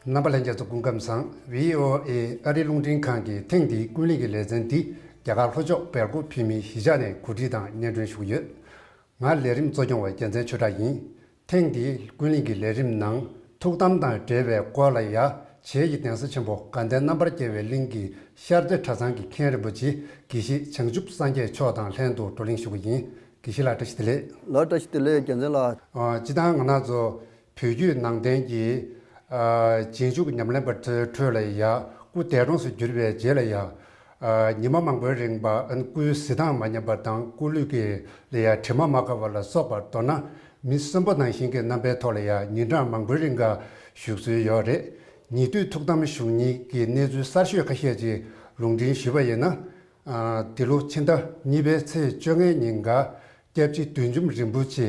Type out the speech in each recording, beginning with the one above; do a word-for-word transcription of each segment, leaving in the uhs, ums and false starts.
རྣམ་པ་ལྷན་རྒྱས་ཚོ་སྐུ་ཁམས་བཟང་། བྷི་ཨོ་ཨེ་ཨ་རིའི་རླུང་འཕྲིན་ཁང་གི་ཐེངས་འདིའི་ཀུན་གླེང་གི་ལེ་ཚན་འདི་རྒྱ་གར་ལྷོ་ཕྱོགས་སྦེལ་ཀོབ་བོད་མིའི་གཞིས་ཆགས་ནས་གོ་སྒྲིག་དང་སྙན་སྒྲོན་ཞུ་གི་ཡོད། ང་ལས་རིམ་གཙོ་སྐྱོང་བ་རྒྱལ་མཚན་ཆོས་གྲགས་ཡིན། ཐེངས་འདིའི་ཀུན་གླེང་གི་ལས་རིམ་ནང་ཐུགས་དམ་དང་འབྲེལ་བའི་སྐོར་ལ་ཡ། བྱེས་ཀྱི་གདན་ས་ཆེན་པོ་དགའ་ལྡན་རྣམ་པར་རྒྱལ་བའི་གླིང་གི་ཤར་རྩེ་གྲྭ་ཚང་གི་མཁན་རིན་པོ་ཆེ་དགེ་བཤེས་བྱང་ཆུབ་སངས་རྒྱས་མཆོག་དང་ལྷན་དུ་བགྲོ་གླེང་ཞུ་གི་ཡིན། དགེ་བཤེས་ལགས་བཀྲ་ཤིས་བདེ་ལེགས། ལགས་བཀྲ་ཤིས་བདེ་ལེགས་རྒྱལ་མཚན་ལགས། ཨ། སྤྱིར་བཏང་ང་རང་ཚོ་བོད་བརྒྱུད་ནང་བསྟན་གྱི་ཨ། རྗེས་འཇུག་ཉམས་ལེན་པ་ཚོའི་ཁྲོད་ལ་ཡ་སྐུ་འདས་གྲོངས་སུ་གྱུར་བའི་རྗེས་ལ་ཡ། ཨ། ཉི་མ་མང་པོའི་རིང་པ་སྐུའི་གཟི་མདངས་མ་ཉམས་པ་དང་སྐུ་ལུས་ཀྱི་ལ་ཡ་དྲི་མ་མ་ཁ་བ་ལ་སོགས་པ། མདོར་ན་མི་གསོན་པོ་ནང་བཞིན་གྱི་རྣམ་པའི་ཐོག་ལ་ཡ་ཉིན་གྲངས་མང་པོའི་རིང་ག་བཞུགས་སྲོལ་ཡོད་རེད། ཉེ་དུས་ཐུགས་དམ་བཞུགས་མཁན་གྱི་གནས་ཚུལ་གསར་ཤོས་ཁ་ཤས་ཅིག་ལུང་འདྲེན་ཞུས་པ་ཡིན་ན། ཨ། འདི་ལོ་ཕྱི་ཟླ་གཉིས་པའི་ཚེས་བཅོ་ལྔའི་ཉིན་ག་སྐྱབས་རྗེ་བདུད་འཇོམས་རིན་པོ་ཆེ་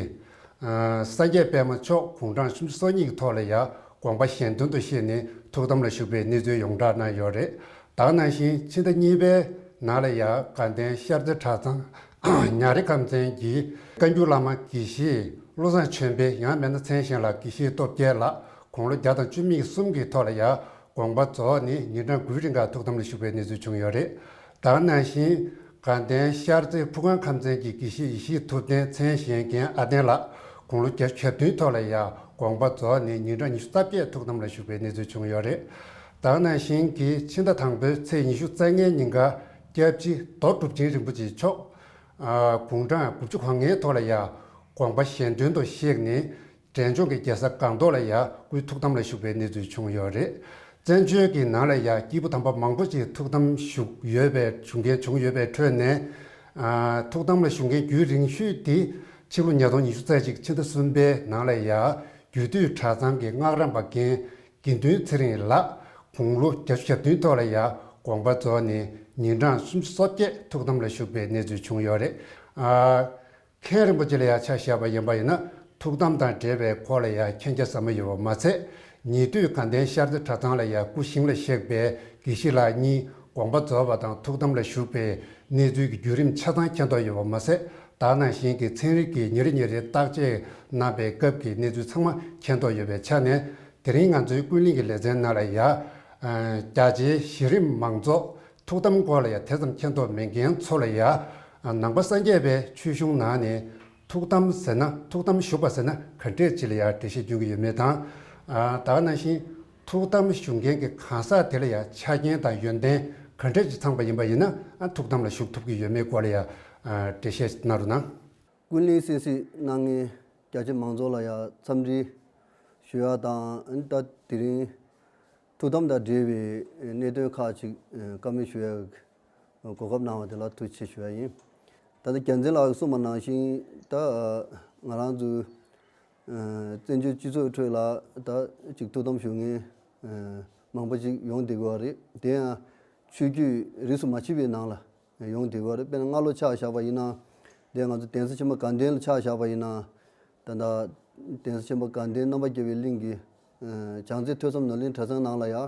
ཨ། སངས་རྒྱས་པད་མ་མཆོག་དགུང་གྲངས་སུམ་ཅུ་སོ་གཉིས་ཀྱི་ཐོག་ལ་ཡ་དགོངས་པ་གཞན་དོན་དུ་གཤེགས་ནས་ཐུགས་དམ་ལ་བཞུགས་པའི་གནས་ཚུལ་ཡོངས་གྲགས་གནང་ཡོད་རེད། ད་ག་ནང་བཞིན་ཕྱི་ཟླ་གཉིས་པའི་ནང་ལ་ཡ་དགའ་ལྡན་ཤར་རྩེ་གྲྭ་ཚང་ཉ་རི་ཁམས་ཚན་གྱི་བཀའ་འགྱུར་བླ་མ་དགེ་བཤེས་བློ་བཟང་ཆོས་འཕེལ། ཡང་མིན་ན་མཚན་གཞན་ལ་དགེ་བཤེས་སྟོབས་རྒྱལ་ལགས། དགུང་ལོ་བརྒྱ་དང་བཅུ་མེད་གསུམ་གྱི་ཐོག་ལ་ཡ་དགོངས་པ་རྫོགས་ནས་ཉིན་གྲངས་དགུའི་རིང་ག་ཐུགས་དམ་ལ་བཞུགས་པའི་གནས་ཚུལ་བྱུང་ཡོད་རེད། ད་ག་ནང་བཞིན་དགའ་ལྡན་ཤར་རྩེ་ཕུ་སྒང་ཁམས་ཚན་གྱི་དགེ་བཤེས་ཡེ་ཤེས་ཐུབ་བསྟན། མཚན་གཞན་རྒན་ཨ་བསྟན་ལགས། དགུང་ལོ་བརྒྱད་ཅུ་གྱ་བདུན་ཐོག་ལ་ཡ་དགོངས་པ་རྫོགས་ནས་ཉིན་གྲངས་ཉི་ཤུ་རྩ་བརྒྱད་ཐུགས་དམ་ལ་བཞུགས་པའི་གནས་ཚུལ་བྱུང་ཡོད་རེད། ད་ག་ནང་བཞིན་གྱི་ཕྱི་ཟླ་དང་པོའི་ཚེས་ཉི་ཤུ་རྩ་ལྔའི་ཉིན་ག་སྐྱབས་རྗེ་རྡོ་གྲུབ་ཆེན་རིན་པོ་ཆེ་མཆོག་ཨ། དགུང་གྲངས་དགུ་བཅུ་གོ་ལྔའི་ཐོག་ལ་ཡ་དགོངས་པ་གཞན་དོན་དུ་གཤེགས་ནས། འབྲས་ལྗོངས་ཀྱི་རྒྱལ་ས་སྒང་ཏོག་ལ་ཡ་སྐུའི་ཐུགས་དམ་ལ་བཞུགས་པའི་གནས་ཚུལ་བྱུང་ཡོད་རེད། བཙན་བྱོལ་གྱི་ནང་ལ་ཡ་སྐྱེས་བུ་དམ་པ་མང་པོ་ཅིག་ཐུགས་དམ་བཞུགས་ཡོད་པའི་བྱུང་མཁན་བྱུང་ཡོད་པའི་ཁྲོད་ནས། ཨ། ཐུགས་དམ་ལ་བཞུགས་མཁན་རྒྱུན་རིང་ཤོས་དེ་ཕྱི་ལོ་ཉིས་སྟོང་ཉི་ཤུ་རྩ་གཅིག་ཕྱི་ཟླ་གསུམ་པའི་ནང་ལ་ཡ་རྒྱུད་སྟོད་གྲྭ་ཚང་གི་སྔགས་རམས་པ་རྒན་དགེ་འདུན་ཚེ་རིང་ལགས། དགུང་ལོ་བརྒྱད་ཅུ་གྱ་བདུན་ཐོག་ལ་ཡ་དགོངས་པ་རྫོགས་ནས་ཉིན་གྲངས་སུམ་ཅུ་སོ་བརྒྱད་ཐུགས་དམ་ལ་བཞུགས་པའི་གནས་ཚུལ་བྱུང་ཡོད་རེད། ཨ། མཁན་རིན་པོ་ཆེ་ལ་ཡ་ཆ་བཞག་པ་ཡིན་པ་ཡིན་ན། ཐུགས་དམ་དང་འབྲེལ་བའི་སྐོར་ལ་ཡ་མཁྱེན་རྒྱ་ཟབ་མོ་ཡོད་པ་མ་ཚད། ཉེ་དུས་དགའ་ལྡན་ཤར་རྩེ་གྲྭ་ཚང་ལ་ཡ་སྐུ་ཞིང་ལ་གཤེགས་པའི་དགེ་བཤེས་ལགས་གཉིས་དགོངས་པ་རྫོགས་པ་དང་ཐུགས་དམ་ལ་བཞུགས་པའི་གནས་ཚུལ་གྱི་བརྒྱུད་རིམ་ཆ་ཚང་མཁྱེན་རྟོགས་ཡོད་པ་མ་ཚད། ད་ག་ནང་བཞིན་གྱི་ཚན་རིག་གི་ཉིན་རེ་ཉིན་རེའི་བརྟག་དཔྱད་གནང་པའི་སྐབས་ཀྱི་གནས་ཚུལ་ཚང་མ་མཁྱེན་རྟོགས་ཡོད་པའི་ཆ་ནས། དེ་རིང་ང་ཚོའི་ཀུན་གླེང་གི་ལེ་ཚན་ནང་ལ་ཡ། ཨ། རྒྱ་ཆེའི་གཞི་རིམ་མང་ཚོགས་ཐུགས་དམ་སྐོར་ལ་ཡ་དེ་ཙམ་མཁྱེན་རྟོགས་མེད་མཁན་ཚོ་ལ་ཡ། ཨ། ནང་པ་སངས་རྒྱས་པའི་ཆོས་གཞུང་ནང་ནས་ཐུགས་དམ་ཟེར་ན། ཐུགས་དམ་བཞུགས་པ་ཟེར་ན་ག་འདྲས་ཅིག་ལ་ཡ་འགྲེལ་བཤད་སྐྱོན་གྱི་ཡོད་མེད་དང་། ཨ། ད་ག་ནང་བཞིན་ཐུགས་དམ་བཞུགས་མཁན་གྱི་གང་ཟག་དེ་ལ་ཡ་ཆ་རྐྱེན་དང་ཡོན་ཏན་ག་འདྲས་ཅིག་ཚང་པ་ཡིན་པ་ཡིན་ན། ཨ། ཐུགས་དམ་ལ་བཞུགས་ཐུབ་ཀྱི་ཡོད་མེད་སྐོར་ལ་ཡ། ཨ། འགྲེལ་བཤད་གནང་རོགས་གནང་། ཀུན་གླེང་གསན་གཟིགས་གནང་མཁན་རྒྱ་ཆེ་མང་ཚོགས་ལ་ཡ་འཚམས་འདྲི་ཞུ་ཡ་དང་། ཨ་ནི་ད་དེ་རིང་ཐུགས་དམ་དང་འབྲེལ་བའི་གནད་དོན་ཁག་ཅིག་བཀའ་མོལ་ཞུ་ཡ་གོ་སྐབས་གནང་བ་དེ་ལ་ཐུགས་རྗེ་ཆེ་ཞུ་ཡ་ཡིན། ད་ལྟ་རྒྱལ་མཚན་ལགས་ཀྱིས་གསུངས་པ་ནང་བཞིན། ད་ང་རང་ཚོའི་བཙན་བྱོལ་སྤྱི་ཚོགས་ཁྲོད་ལ་ད་ཅིག་ཐུགས་དམ་བཞུགས་མཁན་མང་པོ་ཅིག་ཡོང་བསྡད་ཀྱི་ཡོད་རེད། དེ་ཡང་ཆོས་བརྒྱུད་རིས་སུ་མ་ཆད་པའི་ནང་ལ་ཡོང་བསྡད་ཀྱི་ཡོད་རེད། དཔེར་ན་སྔ་ལོ་ཆ་བཞག་པ་ཡིན་ན། དེ་ང་ཚོ་གདན་ས་ཆེན་པོ་དགའ་ལྡན་ལ་ཆ་བཞག་པ་ཡིན་ན། ད་ལྟ་གདན་ས་ཆེན་པོ་དགའ་ལྡན་རྣམ་པར་རྒྱལ་བའི་གླིང་གི་བྱང་རྩེ་ཐོས་བསམ་ནོར་གླིང་གྲྭ་ཚང་ནང་ལ་ཡང་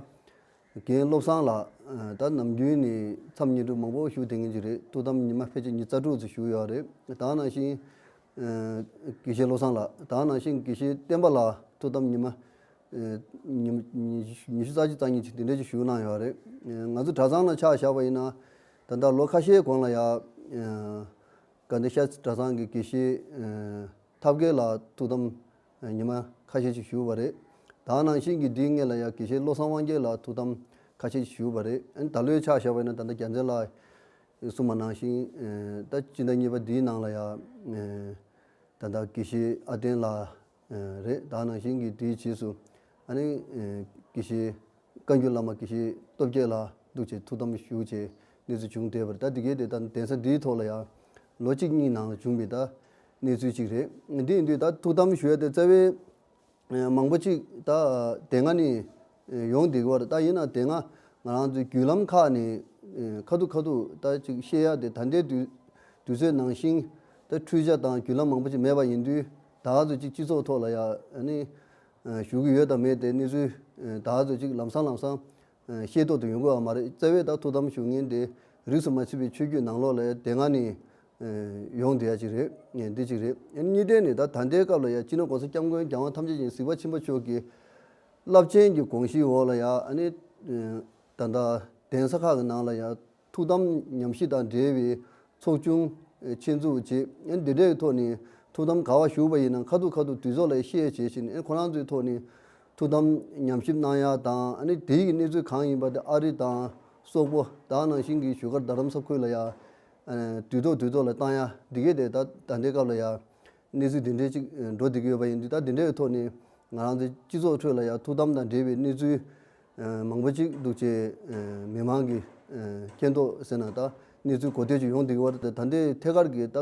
རྒན་བློ་བཟང་ལགས། ད་ནམ་རྒྱུན་ནས་མཚམས་བསྙེན་སྒྲུབ་མང་པོ་ཞུ་བསྡད་མཁན་ཅིག་རེད། ཐུགས་དམ་ཉི་མ་ཕལ་ཆེར་ཉི་ཤུ་རྩ་དྲུག་ཙམ་བཞུགས་ཡོད་རེད། ད་ནང་བཞིན་དགེ་བཤེས་བློ་བཟང་ལགས། ད་ནང་བཞིན་དགེ་བཤེས་བསྟན་པ་ལགས་ཐུགས་དམ་ཉི་མ་ཉི་ཉི་ཉི་ཤུ་རྩ་གཅིག་རྩ་གཉིས་ཅིག་དེ་འདྲ་ཅིག་བཞུགས་གནང་ཡོད་རེད། ང་ཚོ་གྲྭ་ཚང་ལ་ཆ་བཞག་པ་ཡིན་ན། ད་ལྟ་ལོ་ཁ་ཤས་གོང་ལ་ཡ། དགའ་ལྡན་ཤར་གྲྭ་ཚང་གི་དགེ་བཤེས་ཐབས་མཁས་ལགས་ཐུགས་དམ་ཉི་མ་ཁ་ཤས་ཅིག་བཞུགས་པ་རེད། ད་ནང་བཞིན་གྱི་འདིའི་སྔོན་ལ་ཡ་དགེ་བཤེས་བློ་བཟང་དབང་རྒྱལ་ལགས་ཐུགས་དམ་ཁ་ཤས་ཅིག་བཞུགས་པ་རེད། ཨ་ནི་ད་ལོའི་ཆ་བཞག་པ་ཡིན་ན། ད་ལྟ་རྒྱལ་མཚན་ལགས་གསུངས་པ་ནང་བཞིན། ད་སྤྱི་ཟླ་གཉིས་པ་འདིའི་ནང་ལ་ཡ། ད་ལྟ་དགེ་བཤེས་ཨ་བསྟན་ལགས་རེད། ད་ནང་བཞིན་གྱི་དེའི་རྗེས་སུ་ཨ་ནི་དགེ་བཤེས་བཀའ་འགྱུར་བླ་མ་དགེ་བཤེས་སྟོབས་རྒྱལ་ལགས་འདུག་བྱས་ཐུགས་དམ་བཞུགས་བྱས་གནས་ཚུལ་བྱུང་བསྡད་པ་རེད། ད་དེ་གའི་དེ་ད་གདན་ས་འདིའི་ཐོག་ལ་ཡང་ལོ་གཅིག་གཉིས་ནང་ལ་བྱུང་བའི་ད་གནས་ཚུལ་ཅིག་རེད། འདི་ཡིན་དུས་ད་ཐུགས་དམ་ཞུ་ཡ་དེ་རྩ་བའི་མང་པོ་ཅིག་ད་དེ་སྔ་ནས་ཡོང་བསྡད་ཀྱི་ཡོད་རེད། ད་ཡིན་ན་དེ་སྔ་ང་རང་ཚོའི་བརྒྱུད་ལམ་ཁག་ནས་ཁ་ཐུག་ཁ་ཐུག་ད་ཅིག་བཤད་ཡ་དེ་ད་ལྟའི་དུས་དུས་ཚོད་ནང་བཞིན་ད་འཕྲུལ་ཆ་དང་བརྒྱུད་ལམ་མང་པོ་ཅིག་མེད་པ་ཡིན་དུས། ད་ག་ཚོད་ཅིག་སྤྱི་ཚོགས་ཐོག་ལ་ཡ་ཨ་ནི་ཞུ་གི་ཡོད་དང་མེད་དེ་གནས་ཚུལ་ད་ག་ཚོད་ཅིག་ལམ་སང་ལམ་སང་ཤེས་རྟོགས་དུ་ཡོང་གི་ཡོད་མ་རེད། རྩ་བའི་ད་ཐུགས་དམ་བཞུགས་མཁན་དེ་རིས་སུ་མ་ཆད་པའི་ཆོས་བརྒྱུད་ནང་ལོགས་ལ་དེ་སྔ་ནས་ཡོང་བསྡད་ཡ་ཅིག་རེད། འདི་གཅིག་རེད། གཉིས་ཐད་ནས་ད་ད་ལྟའི་སྐབས་ལ་ཡ་སྤྱི་ནོར་༸གོང་ས་༸སྐྱབས་མགོན་༸རྒྱལ་དབང་ཐམས་ཅད་མཁྱེན་གཟིགས་པ་ཆེན་པོ་མཆོག་གིས་ རླབས་ཆེན་གྱི་དགོངས་གཞིའི་འོག་ལ་ཡང་ཨ་ནི་ད་ལྟ་གདན་ས་ཁག་གི་ནང་ལ་ཡང་ཐུགས་དམ་ཉམས་ཞིབ་དང་འབྲེལ་བའི་ཚོགས་ཆུང་ཆེད་འཛུགས་བྱེད། ཨ་ནི་འདི་འདྲའི་ཐོག་ནས་ཐུགས་དམ་ག་བ་བཞུགས་པ་ཡིན་ན་ཁ་ཐུག་ཁ་ཐུག་དུས་ཚོད་ལ་བཤད་བྱེད་བཞིན་ཨ་ནི་ཁོ་རང་ཚོའི་ཐོག་ནས་ཐུགས་དམ་ཉམས་ཞིབ་གནང་ཡག་དང་ཨ་ནི་དེའི་གི་གནས་ཚུལ་གང་ཡིན་པ་དེ་ཨ་རི་དང་སོག་པོ་དེ་ནང་བཞིན་གྱི་བཞུགས་སྒར་རྡ་རམ་ས་ཁུལ་ལ་ཡང་དུས་ཐོག་དུས་ཐོག་ལ་བཏང་ཡག་འདི་གས་དེ་ད་ད་ལྟའི་སྐབས་ལ་ཡང་གནས་ཚུལ་འདི་འདྲའི་ཅིག་འགྲོ་བསྡད་ཀྱི་ཡོད་པ་ཡིན་དུས་ད་འདི་འདྲའི་ཐོག་ནས་ང་རང་ཚོའི་སྤྱི་ཚོགས་ཁྲོད་ལ་ཡང་ཐུགས་དམ་དང་འབྲེལ་བའི་གནས་ཚུལ་མང་པོ་ཅིག་འདུག་ཅེས་མི་མང་གི་མཁྱེན་རྟོགས་ཟེར་ན་ད་གནས་ཚུལ་གོ་ཐོས་ཅིག་ཡོང་བསྡད་ཀྱི་ཡོད་པ་རེད། ད་ལྟའི་ཐད་ཀར་གྱི་ད་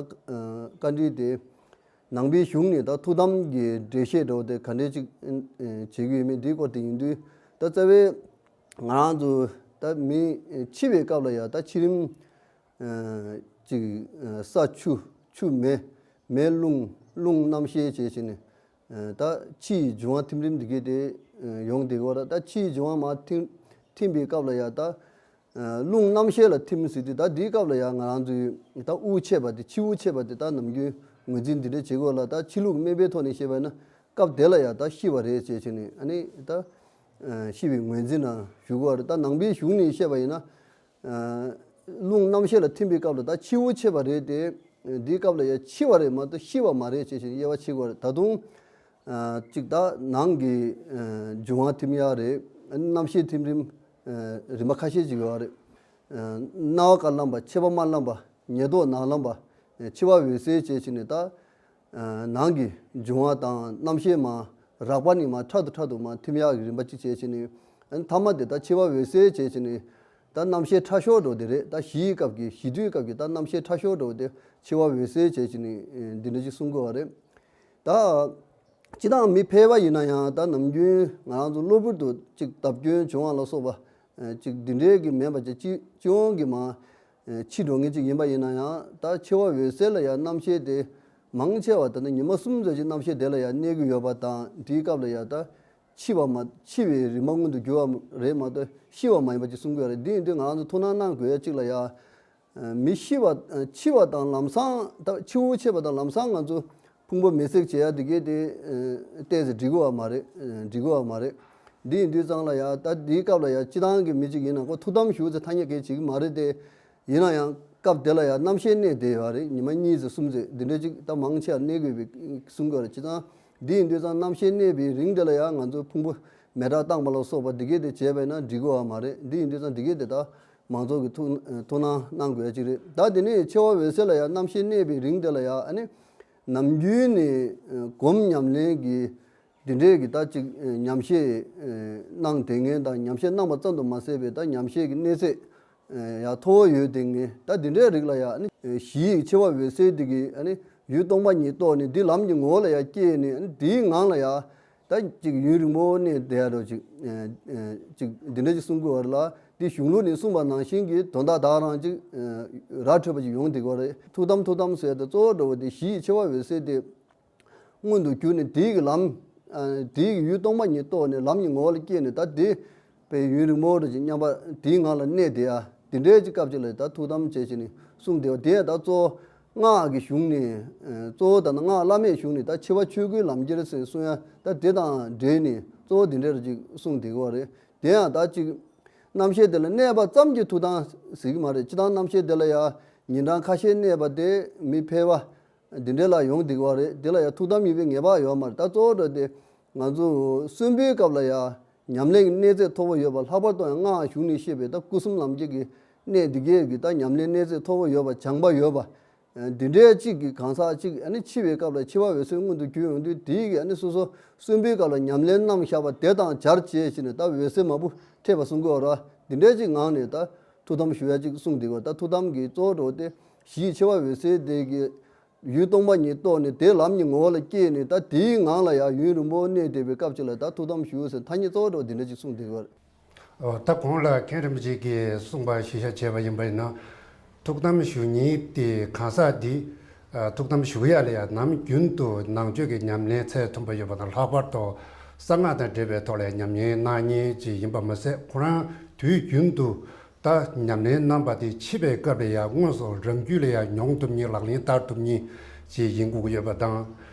བཀའ་འདྲི་དེ་ནང་པའི་གཞུང་ནས་ད་ཐུགས་དམ་གྱི་འགྲེལ་བཤད་འདྲ་བོ་དེ་ག་འདྲས་ཅིག་བྱེད་ཀྱི་ཡོད་མེད་འདིའི་སྐོར་དེ་ཡིན་དུས་ད་རྩ་བའི་ང་རང་ཚོ་ད་མི་འཆི་བའི་སྐབས་ལ་ཡང་ད་འཆི་རིམ་ཅིག་ས་ཆུ་ཆུ་མེ་མེ་རླུང་རླུང་རྣམ་ཤེས་བྱས་བྱས་ནས་ད་འཆི་ཡི་འབྱུང་བ་ཐིམ་རིམ་འདི་གས་དེ་ཡོང་བསྡད་ཀྱི་ཡོད་རེད། ད་འཆི་ཡི་འབྱུང་བ་མར་ཐིམ་ཐིམ་པའི་སྐབས་ལ་ཡང་ད་རླུང་རྣམ་ཤེས་ལ་ཐིམ་ཟེར་དུས་ད་འདིའི་སྐབས་ལ་ཡང་ང་རང་ཚོའི་ད་དབུགས་ཆད་པ་དེ་འཆི་དབུགས་ཆད་པ་དེ་ད་ནམ་རྒྱུན་ངོས་འཛིན་འདི་འདྲ་བྱེད་དགོས་ལ་ད་འཆི་ལུགས་སྨན་པའི་ཐོག་ནས་བཤད་པ་ཡིན་ན་སྐབས་དེ་ལ་ཡང་ད་ཤི་བ་རེད་ཅེས་བྱས་ནས་ཨ་ནི་ད་ཤི་བའི་ངོས་འཛིན་ན་ཞུ་དགོས་པ་རེད། ད་ནང་པའི་གཞུང་ནས་བཤད་པ་ཡིན་ན། རླུང་རྣམ་ཤེས་ལ་ཐིམ་པའི་སྐབས་ལ་ད་འཆི་དབུགས་ཆད་པ་རེད་དེ། འདིའི་སྐབས་ལ་ཡང་འཆི་བ་རེད་མ་གཏོགས་ཤི་བ་མ་རེད་ཅེས་བྱས་དབྱེ་བ་ཕྱེ་དགོས་རེད། ད་དུང་ཅིག་ད་ནང་གི་འབྱུང་བ་ཐིམ་ཡག་རེད། རྣམ་ཤེས་ཐིམ་རིམ་རིམ་པ་ཁ་ཤས་ཅིག་ཡོད་རེད། རྣ་བ་དཀར་ལམ་པ་མཆེ་བ་དམར་ལམ་པ་ཉེ་ཐོག་ནག་ལམ་པ་འཆི་བ་འོད་གསལ་བཅས་བྱས་ནས་ད། ནང་གི་འབྱུང་བ་དང་རྣམ་ཤེས་མ་རགས་པ་ནས་མ་ཕྲ་དུ་ཕྲ་དུ་མ་ཐིམ་ཡག་གི་རིམ་པ་གཅིག་བྱས་བྱས་ནས་ཨ་ནི་མཐའ་མ་དེ་ད་འཆི་བ་འོད་གསལ་བྱས་བྱས་ནས་ད་རྣམ་ཤེས་ཕྲ་ཤོས་འགྲོ་དེ་རེད། ད་ཞི་ཡི་སྐབས་ཀྱི་ཞི་དུས་སྐབས་ཀྱི་ད་རྣམ་ཤེས་ཕྲ་ཤོས་འགྲོ་དེ་འཆི་བ་འོད་གསལ་བྱས་བྱས་ནས་འདི་འདྲ་ཅིག་གསུང་དགོས་པ་རེད། ད་སྤྱི་བཏང་མི་ཕལ་པ་ཡིན་ན་ཡང་ད་ནམ་རྒྱུན་ང་རང་ཚོ་གློ་བུར་དུ་ཅིག་བརྡབ་སྐྱོན་བྱུང་བ་ལ་སོགས་པ་ཅིག་འདི་འདྲའི་གི་མེད་པ་ཅིག་སྤྱི་སྤྱི་ཡོངས་ཀྱི་མ། འཆི་འགྲོ་མཁན་ཅིག་ཡིན་པ་ཡིན་ན་ཡང་ད་འཆི་བ་འོད་གསལ་ལ་ཡང་རྣམ་ཤེས་དེ་མང་ཆེ་བ་ད་ནི་ཉི་མ་གསུམ་ཙམ་ཅིག་རྣམ་ཤེས་དེ་ལ་ཡང་གནས་ཀྱི་ཡོད་པ་དང་དེའི་སྐབས་ལ་ཡང་ད་འཆི་བ་མ་འཆི་བའི་རིམ་པ་མངོན་དུ་གྱུར་བ་རེད་མ་གཏོགས་ཤི་བ་མ་ཡིན་པ་ཅིག་གསུང་གི་ཡོད་རེད། འདི་ཡིན་དུས་ང་རང་ཚོ་ཐུགས་སྣང་གནང་དགོས་ཡ་གཅིག་ལ་ཡང་མི་ཤི་བ་འཆི་བ་དང་ལམ་སང་ད་འཆི་བ་འཆི་བ་དང་ལམ་སང་ང་ཚོ་ཕུང་པོ་མེ་བསྲེགས་བྱེད་ཡ་དེ་གས་དེ་ཏོག་ཙམ་འགྲིག་གི་ཡོད་མ་རེད། འགྲིག་གི་ཡོད་མ་རེད། འདི་ཡིན་དུས་ཙང་ལ་ཡ་ད་འདིའི་སྐབས་ལ་ཡ་སྤྱི་བཏང་གི་མི་གཅིག་ཡིན་ན་ཁོ་ཐུགས་དམ་ཞུ་ཚེ་ཐ་སྙད་གས་བྱེད་ཀྱི་མ་རེད་དེ། ཡིན་ན་ཡང་སྐབས་དེ་ལ་ཡ་རྣམ་ཤེས་གནས་བསྡད་ཡོད་རེད། ཉི་མ་གཉིས་ཙམ་གསུམ་ཙམ་འདི་འདྲ་ཅིག་ད་མང་ཆེ་བ་གནས་དགོས་པའི་གསུང་གི་ཡོད་རེད། སྤྱི་བཏང་འདི་ཡིན་དུས་ཙང་རྣམ་ཤེས་གནས་པའི་རིང་དེ་ལ་ཡ་ང་ཚོ་ཕུང་པོ་མེ་སྲེག་བཏང་པ་ལ་སོགས་པ་འདི་གས་དེ་བྱས་པ་ཡིན་ན་འགྲིག་གི་ཡོད་མ་རེད། འདི་ཡིན་དུས་ཙང་འདི་གས་དེ་ད་མང་ཚོགས་ཀྱི་ཐུགས་ཐུགས་སྣང་གནང་དགོས་ཡ་གཅིག་རེད། ད་དེ་ནས་འཆི་བ་འོད་གསལ་ལ་ཡ་རྣམ་ཤེས་གནས་པའི་རིང་དེ་ལ་ཡ་ཨ་ནི་ནམ་རྒྱུན་ནས་སྒོམ་ཉམས་ལེན་གྱི་འདི་འདྲའི་གི་ད་ཅིག་ཉམས་བཞེས་གནང་བསྡད་མཁན་དང་ཉམས་བཞེས་གནང་བ་ཙམ་དུ་མ་ཟད་པའི་ད་ཉམས་བཞེས་ཀྱི་གནས་ཚད་ཡང་མཐོ་བོ་ཡོད་བསྡད་མཁན་ད་འདི་འདྲའི་རིགས་ལ་ཡང་ཨ་ནི་གཞི་ཡི་འཆི་བ་འོད་གསལ་འདི་གི་ཨ་ནི་ཡུལ་སྟོང་པ་ཉིད་རྟོགས་ནས་འདི་ལམ་གྱི་ངོ་བོ་ལ་ཡང་སྐྱེས་ནས་ཨ་ནི་འདིའི་ངང་ལ་ཡང་ད་ཅིག་ཡུན་རིང་པོ་གནས་བསྡད་ཡ་འདྲ་ཅིག་ཅིག་འདི་འདྲ་ཅིག་གསུང་དགོས་པ་རེད་ལ། འདི་གཞུང་ལུགས་ནས་གསུངས་པ་ནང་བཞིན་གྱི་དོན་དག་ད་རང་ཅིག་ར་འཕྲོད་པ་ཅིག་ཡོང་བསྡད་ཀྱི་ཡོད་རེད། ཐུགས་དམ་ཐུགས་དམ་ཟེར་ཡ་དེ་གཙོ་བོ་འདྲ་བོ་དེ་གཞི་ཡི་འཆི་བ་འོད་གསལ་དེ། མངོན་དུ་གྱུར་ནས་དེའི་གི་ལམ། དེའི་གི་ཡུལ་སྟོང་པ་ཉིད་རྟོགས་ནས་ལམ་གྱི་ངོ་བོ་ལ་སྐྱེས་ནས་ད་དེ་དཔེ་ཡུན་རིང་པོ་རེ་ཅིག་མཉམ་པ་དེའི་ངང་ལ་གནས་བསྡད་ཡ་དེ་འདྲའི་ཅིག་སྐབས་ཅིག་ལ་ད་ཐུགས་དམ་བྱས་བྱས་ནས་གསུངས་བསྡད་པ་དེ་ད་གཙོ་བོ་སྔགས་ཀྱི་གཞུང་ནས་གཙོ་བོ་ད་ནི་སྔགས་བླ་མེད་གཞུང་ནས་ད་འཆི་བ་ཆོས་སྐུའི་ལམ་ཁྱེར་ཟེར་གསུང་ཡ་ད་དེ་དང་འབྲེལ་ནས་གཙོ་བོ་དེ་འདྲ་རེ་ཅིག་གསུངས་བསྡད་ཀྱི་ཡོད་རེད། དེ་ཡང་ད་ཅིག་རྣམ་ཤེས་དེ་ལ་གནས་པ་ཙམ་གྱིས་ཐུགས་དམ་ཟེར་གྱི་མ་རེད། སྤྱིར་བཏང་རྣམ་ཤེས་དེ་ལ་ཡང་ཉིན་གྲངས་ཁ་ཤས་གནས་པ་དེ་མི་ཕལ་པ། འདི་འདྲའི་ལ་ཡོང་བསྡད་ཀྱི་ཡོད་རེད། དེ་ལ་ཡང་ཐུགས་དམ་ཡིན་པའི་ངེས་པ་ཡོད་མ་རེད། ད་གཙོ་བོ་འདྲ་དེ་ང་ཚོ་གསོན་པོའི་སྐབས་ལ་ཡང་ཉམས་ལེན་གྱི་གནས་ཚད་མཐོ་པོ་ཡོད་པ། ལྷག་པར་དུ་ཡང་སྔགས་གཞུང་ནས་བཤད་པའི་ད་སྐུ་གསུམ་ལམ་ཁྱེར་གྱི་གནས་འདི་གས་ཀྱི་ད་ཉམས་ལེན་གནས་ཚད་མཐོ་པོ་ཡོད་པ། སྦྱངས་པ་ཡོད་པ། འདི་འདྲའི་གཅིག་གི་གང་ཟག་གཅིག་ཨ་ནི་འཆི་བའི་སྐབས་ལ་འཆི་བ་འོད་གསལ་མངོན་དུ་གྱུར་ཡོང་དུས་དེའི་གི་ཨ་ནི་སོ་སོ་གསོན་པོའི་སྐབས་ལ་ཉམས་ལེན་རྣམས་བཞག་པ་དེ་དང་སྦྱར་བྱས་ཤིག་ནས་ད་འོད་གསལ་མང་པོ་འཕྲད་པ་གསུང་གི་ཡོད་རེད། འདི་འདྲའི་གཅིག་ངང་ནས་ད་ཐུགས་དམ་ཞུ་ཡ་གཅིག་གསུངས་བསྡད་ཀྱི་ཡོད། ད་ཐུགས་དམ་གྱི་གཙོ་བོ་འདྲ་བོ་དེ་གཞི་འཆི་བ་འོད་གསལ་དེ་གི་ཡུལ་སྟོང་པ་ཉིད་རྟོགས་ནས་དེ་ལམ་གྱི་ངོ་བོ་ལ་སྐྱེས་ནས་ད་དེའི་ངང་ལ་ཡང་ཡུན་རིང་པོ་གནས་བསྡད་པའི་སྐབས་ཅིག་ལ་ད་ཐུགས་དམ་ཞུ་ཟེར་ཐ་སྙད་གཙོ་བོ་འདྲ་བོ་འདི་འདྲ་ཅིག་གསུངས་བསྡད་ཀྱི་ཡོད་རེད། ཨོ། ད་གོང་ལ་མཁན་རིན་པོ་ཆེ་གིས་གསུངས་པ་གཞིར་བཞག་བྱས་པ་ཡིན་པ་ཡིན་ན། ཐུགས་དམ་ཞུ་མཁན་དེ་གང་ཟག་འདི་ཐུགས་དམ་ཞུ་ཡ་ལ་ཡང་ནམ་རྒྱུན་དུ་ནང་ཆོས་ཀྱི་ཉམས་ལེན་ཚད་མཐོན་པོ་ཡོད་པ་དང་། ལྷག་པར་དུ་གསང་སྔགས་དང་འབྲེལ་བའི་ཐོག་ལ་ཉམས་ལེན་གནང་མཁན་ཅིག་ཡིན་པ་མ་ཟད། ཁོ་རང་དུས་རྒྱུན་དུ་ད་ཉམས་ལེན་གནང་བ་དེ་འཆི་བའི་སྐབས་ལ་ཡང་དངོས་སུ་རང་རྒྱུད་ལ་ཡང་མྱོང་ཐུབ་མཁན། ལག་ལེན་བསྟར་ཐུབ་མཁན་ཅིག་ཡིན་དགོས་ཀྱི་ཡོད་པ་དང་།